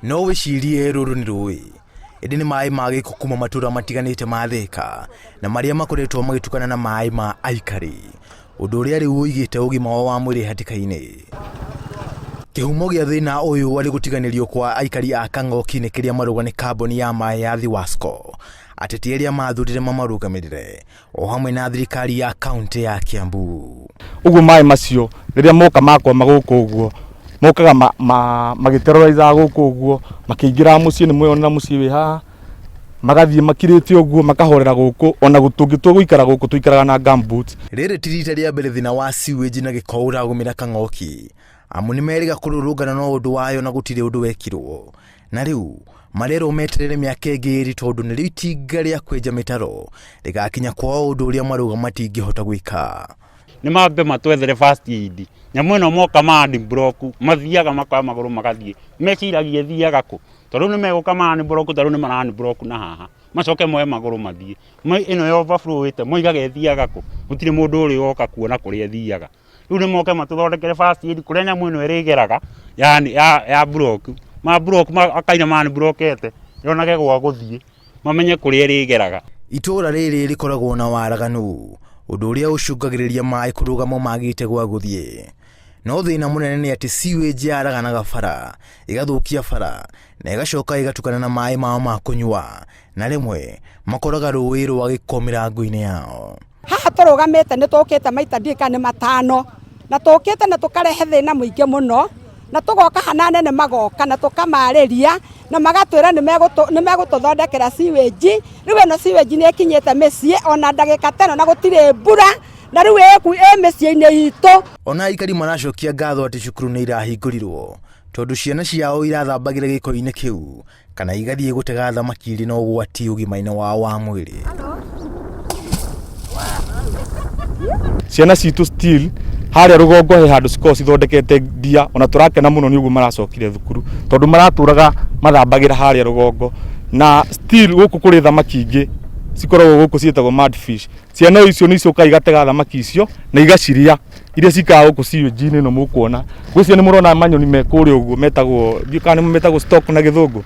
No wĩcirie rũrũ nĩ rũĩ, ĩndĩ nĩ maĩ ma gĩko kuma matũra matiganĩte ma Thĩka na marĩa makoretwo magĩtukana na maĩ ma aikari, ũndũ ũrĩa rĩu ũigĩte ũgima wao wa mwĩrĩ hatĩka-inĩ. Kĩhumo gĩa thĩna ũyũ arĩ gũtiganĩrio kwa aikari a Kang'oki-inĩ kĩrĩa marauga nĩ kambuni ya maĩ ya Thiwasco, ateti arĩa mathurire mamarũgamĩrĩre o hamwe na thirikari ya kaunti ya Kiambu. Ũguo maĩ macio rĩrĩa moka makwama gũkũ ũguo mokaga magĩterrorizaga gũkũ ũguo makĩingĩraga mũciĩ, nĩ mweyonera mũciĩ wĩ haha, magathiĩ makirĩte ũguo makahorera gũkũ, ona tũngĩtua gũikara gũkũ tũikaraga na gumboots. Rĩrĩ ti rita rĩa mbere thĩna wa sewage na gĩko ũragũmĩra Kang'oki, amu nĩ merĩga kũrũrũngana no ũndũ wayo na gũtirĩ ũndũ wekirwo. Na rĩu marerwo meterere mĩaka ĩngĩ ĩrĩ tondũ nĩrĩo itinga rĩa kwenja mĩtaro rĩgakinya kwao, ũndũ ũrĩa marauga matingĩhota gwĩka. Nĩ mambe matwethere first aid. Nyamũ ĩno moka ma block mathiaga makoya magũrũ magathiĩ, meciragia ĩthiaga kũ? Tondũ nĩ megũka ma block, tarĩu nĩ mara block na haha, macoke moe magũrũ mathiĩ. Ĩno ya overflow ĩte moigaga ĩthiaga kũ? Gũtirĩ mũndũ ũrĩ woka kuona kũrĩa ĩthiaga. Rĩu nĩ moke matũthondekere first aid kũrĩa nyamũ ĩno ĩrĩgeraga ya block ma block akaina ma blockete yonage gwa gũthiĩ, mamenye kũrĩa ĩrĩgeraga. Itũũra rĩrĩ rĩkoragwo na waraganu, ũndũ ũrĩa ũcũngagĩrĩria maĩ kũrũgama magĩte gwa gũthiĩ. No thĩna mũnene nĩ atĩ sewage yaraganaga bara, ĩgathũkia bara na ĩgacoka ĩgatukana na maĩ mao ma kũnyua, na rĩmwe makoraga rũĩ rwa gĩko mĩrango-inĩ yao. Haha tũrũgamĩte nĩ tũkĩte maita ndiũĩ kana nĩ matano, na tũkĩte na tũkarehe thĩna mũingĩ mũno, na tũgoka hana anene magoka na tũkamarĩria na magatwĩra nĩ megũtũthondekera sewage. Rĩu ĩno sewage nĩ ĩkinyĩte mĩciĩ ona ndagĩka ta ĩno na gũtirĩ mbura, na rĩu ĩ mĩciĩ-inĩ itũ. Ona aikari maracokia ngatho atĩ cukuru nĩ irahingũrirwo tondũ ciana ciao irathambagĩra gĩko-inĩ kĩu kana igathiĩ gũtega thamaki irĩ na ũgwati ũgima-inĩ wao wa mwĩrĩ. Ciana citũ still harĩa rũgongo he handũ cikoragwo cithondekete ndia, ona tũrakena mũno nĩ ũguo maracokire thukuru tondũ maratũraga mathambagĩra harĩa rũgongo, na still gũkũ kũrĩ thamaki ingĩ cikoragwo gũkũ ciĩtagwo mudfish. Ciana icio nĩ icokaga igatega thamaki icio na igaciria iria cikaraga gũkũ sewage-inĩ ĩno mũkuona. Ngwĩciria nĩ mũrona manyoni me kũrĩa ũguo metagwo, ndiũĩ kana nĩ metagwo stock na gĩthũngũ,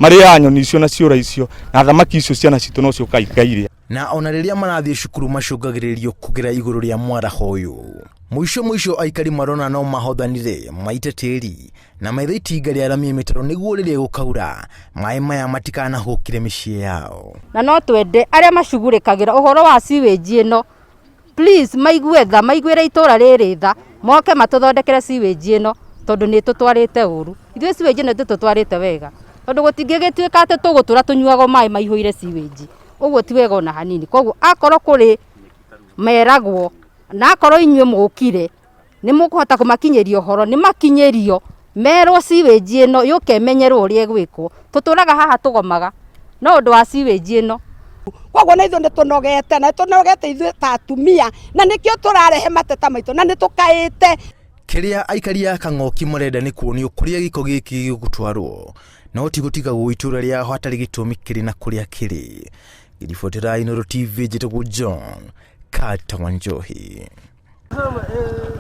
marĩaga nyoni icio na ciũra icio, na thamaki icio ciana citũ no ciũkaga ikairia. Na ona rĩrĩa marathiĩ cukuru macũngagĩrĩrio kũgera igũrũ rĩa mwaraho ũyũ. Mũico mũico aikari marona no mahothanire maite tĩri na methe itinga rĩaramie mĩtaro nĩguo rĩrĩa gũkaura maĩ maya matikanahũkire mĩciĩ yao. Na no twende arĩa macugurĩkagĩra ũhoro wa sewage ĩno, please maigue tha, maiguĩre itũra rĩrĩ tha, moke matũthondekere sewage ĩno tondũ nĩ tũtwarĩte ũru. Ithuĩ sewage ĩno ndĩtũtwarĩte wega, tondũ gũtingĩgĩtuĩka atĩ tũgũtũra tũnyuaga maĩ maihũire sewage, ũguo ti wega ona hanini. Koguo akorwo kũrĩ meragwo, na akorwo inyuĩ mũkire nĩ mũkũhota kũmakinyĩria ũhoro, nĩ makinyĩrio merwo sewage ĩno yũke ĩmenyerwo ũrĩa ĩgwĩkwo. Tũtũraga haha tũgomaga no ũndũ wa sewage ĩno. Koguo na ithuĩ nĩ tũnogete, na tũnogete ithuĩ ta atumia, na nĩkĩo tũrarehe mateta maitũ na nĩ tũkaĩte. Kĩrĩa aikari a Kang'oki marenda nĩ kuonio kũrĩa gĩko gĩkĩ gĩgũtwarwo, no ti gũtigagwo itũũra rĩao hatarĩ gĩtũmi kĩrĩ na kũrĩa kĩrĩ. Ngĩribotera Inooro TV, njĩtagwo John Carter Wanjohi.